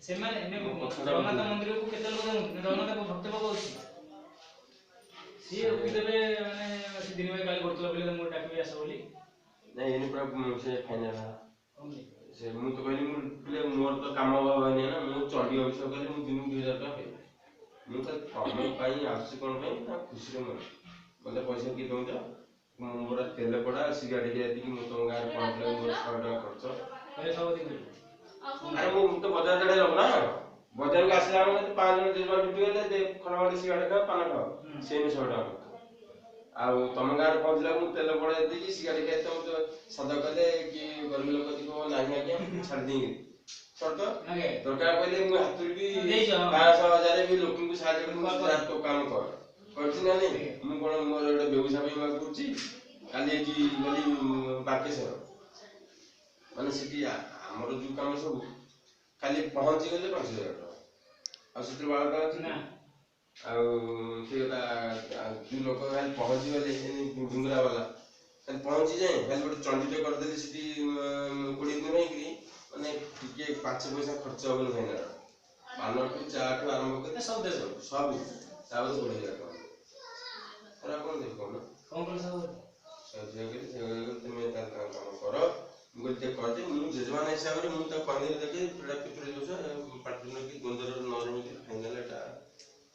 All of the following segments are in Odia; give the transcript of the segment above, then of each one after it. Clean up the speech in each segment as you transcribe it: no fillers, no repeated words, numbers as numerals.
ସେମାନେ ମୋ କଥାଟା ଜଗନ୍ନାଥ ବୁଝ। ମନ୍ଦିରକୁ କେତେ ଲୋକ ଯାଉଛନ୍ତି? ଜଗନ୍ନାଥ ଭକ୍ତ ପକାଉଛି, ସିଏ ରୋକିଦେବେ। ମାନେ ସେ ଦିନ ଭାଇ କାଲି କରୁଥିଲା ବୋଲି ମୁଁ ଡାକିବି ଆସ ବୋଲି। ନାଇଁ, ଏଇନେ ପୁରା ସେ ଫାଇନାଲ ହେଲା। ସେ ମୁଁ ତ କହିଲି, ମୁଁ କହିଲି ମୋର ତ କାମ ଅଭାବ ହେଇନି ନା। ମୁଁ ଚଣ୍ଡୀ ଅଭିଷେକ କଲି, ମୁଁ ଦିନକୁ 2000 ଟଙ୍କା ପାଇବି। ମୁଁ ଖାଲି ତମ ପାଇଁ ଆସୁଛି। କ'ଣ ପାଇଁ ନା ଖୁସିରେ। ମୁଁ ମୋତେ ପଇସା କିଏ ଦଉଛ? ମୁଁ ମୋର ତେଲ ପଡ଼ା, ସିଗାରେଟ୍ ଏତିକି। ମୁଁ ତମ ଗାଁରେ ପହଞ୍ଚିଲା ମୋର 100 ଟଙ୍କା ଖର୍ଚ୍ଚ। କହିଲେ ସଭାପତି କହିଲେ। ଆରେ ମୁଁ ତ ବଜାର ଚଢ଼େଇ ଲୋକ ନା। ବଜାରକୁ ଆସିଲା ମାନେ ପାଞ୍ଚ ଜଣ ଜେଜେମା ଜୁଟିଗଲେ, ଖଣ୍ଡ ଖଣ୍ଡେ ସିଗାରେଟ୍ ଖାଅ, ପାନ ଖାଅ, ସେମିତି 100 ଟଙ୍କା ଖର୍ଚ୍ଚ। ଆଉ ତମ ଗାଁରେ ପହଞ୍ଚିଲା ମୁଁ ତେଲ ପଡ଼ା ଦେଇକି ସିଗାରେଟ୍ ଖାଇ ତମ ତ ସଦ କଲେ କି ଗରିବ ଲୋକ ଯିବ ନାହିଁ ଆଜ୍ଞା, ଛାଡ଼ି ଦେଇକି ସତ। ଆଜ୍ଞା। ଦରକାର ପଡ଼ିଲେ ମୁଁ ହାତରୁ ବି ଦେଇଛ, ହଁ। 500 1000 ବି ଲୋକଙ୍କୁ ସାହାଯ୍ୟ କରି ମୁଁ ତୋ କାମ କର କରିଛି ନା ନାଇଁ? ମୁଁ କ'ଣ ମୋର ଗୋଟେ ବ୍ୟବସାୟ ପାଇଁ ମୁଁ କରୁଛି? କାଲି ଏଠି ଗଲି ବାକେଶ୍ୱର, ମାନେ ସେଠି ଆମର ଯୋଉ କାମ ସବୁ ଖାଲି ପହଞ୍ଚି ଗଲେ 5000 ଟଙ୍କା, ଆଉ ସେଥିରେ ବାଳ ଟଙ୍କା ଅଛି ନା। ଆଉ ସେ କଥା ଯୋଉ ଲୋକ ଖାଲି ପହଞ୍ଚି ଗଲେ, ଝୁଙ୍ଗୁରା ବାଲା ଖାଲି ପହଞ୍ଚି ଯାଏ, ଖାଲି ଗୋଟେ ଚଣ୍ଡୀଟେ କରିଦେଲି ସେଠି 20 ଦିନ ହେଇକିରି, ମାନେ ଟିକେ ପାଞ୍ଚ ପଇସା ଖର୍ଚ୍ଚ ହବନି ଭାଇନାର, ପାନଠୁ ଚାଠୁ ଆରମ୍ଭ କରି ସବୁ ଦେବେ। ସବୁ। ତାପରେ 20,000 ଟଙ୍କା ଖରାପ କ'ଣ ଦେବି କହୁନ? କ'ଣ କଲେ ସଭାପତି? ସେ କହିଲେ, ସେ କହିଲେ ତୁମେ ତାହେଲେ ତାଙ୍କ କାମ କର। ମୁଁ କହିଲି ଟିକେ କରିଦେ। ମୁଁ ଯଜମାନ ହିସାବରେ ମୁଁ ତାକୁ କହିଦେଲି, ଦେଖି ପିଲା ପିତୃ ଦୋଷ ପାଟିତୁଣ୍ଡ କି ଦ୍ୱନ୍ଦ୍ୱରେ ନ ରହିକି ଫାଇନାଲ ଏଟା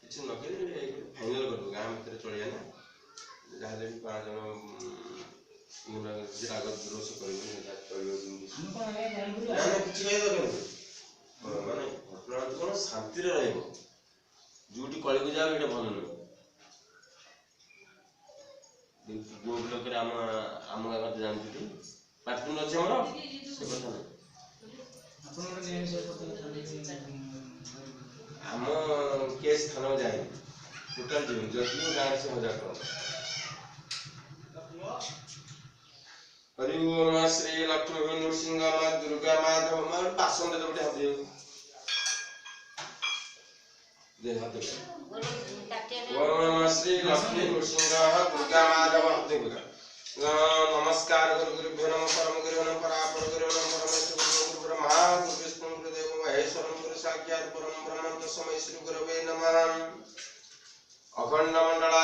କିଛି ନ କରି ଫାଇନାଲ କରିବୁ। ଗାଁ ଭିତରେ ଚଳିବା ନା, ଯାହାହେଲେ ବି ପାଞ୍ଚ ଜଣ କିଛି ରାଗ ରୋଷ କରିବୁନି, ଏଟା ଚଳିବ ଯେମିତି। ଆମେ କ'ଣ ଆଜ୍ଞା ଜାଣିବୁ? ନା ନା, କିଛି କହିବା ଦରକାର ନାହିଁ। ମାନେ ଘଟଣା ହଉଛି କ'ଣ, ଶାନ୍ତିରେ ରହିବ। ଯୋଉଠି କଳିକୁ ଯାଅ, ଏଇଟା ଭଲ ନୁହେଁ। ଗୋ ବ୍ଲକରେ ଆମ ଗାଁ କଥା ଜାଣିଛୁ ଟି? ପାଟିତୁଣ୍ଡ ଅଛି ଆମର, ସେ କଥା ନାହିଁ। ଆପଣ ଗୋଟେ ନିରାମିଷ କରିଦେଲେ। ଆମ କେସ୍ ଥାନାକୁ ଯାଏନି, ଟୋଟାଲ ଯିବନି। ଯଦି ଗାଁରେ ସେ 1000 ଟଙ୍କା। ହରି ଓମ୍ ଶ୍ରୀ ଲକ୍ଷ୍ମୀ ନୃସିଂହ ମା ଦୁର୍ଗା ମାଧବ ମା। ବାସନ ଦେ ଗୋଟେ, ହାତ ଦେ, ହାତ ଦେ। ଓମ୍ ଶ୍ରୀ ଲକ୍ଷ୍ମୀ ନୃସିଂହ ଦୁର୍ଗା ମାଧବ, ହାତ ଦେ। ନମସ୍କାର ଗୁରୁ ଗୁରୁଭ୍ୟୋ ନମଃ, ପରମ ଗୁରୁ ନମଃ, ପରାପର ଗୁରୁ ନମଃ, ପରମେଶ୍ୱର ଗୁରୁ ଗୁରୁ ମହାଗୁରୁ ବିଷ୍ଣୁ ଗୁରୁଦେବ ମହେଶ୍ୱର ଗୁରୁ ସାକ୍ଷାତ ପରମ ବ୍ରହ୍ମ ତସ୍ମୈ ଶ୍ରୀ ଗୁରବେ ନମଃ। ଅଖଣ୍ଡ ମଣ୍ଡଳା।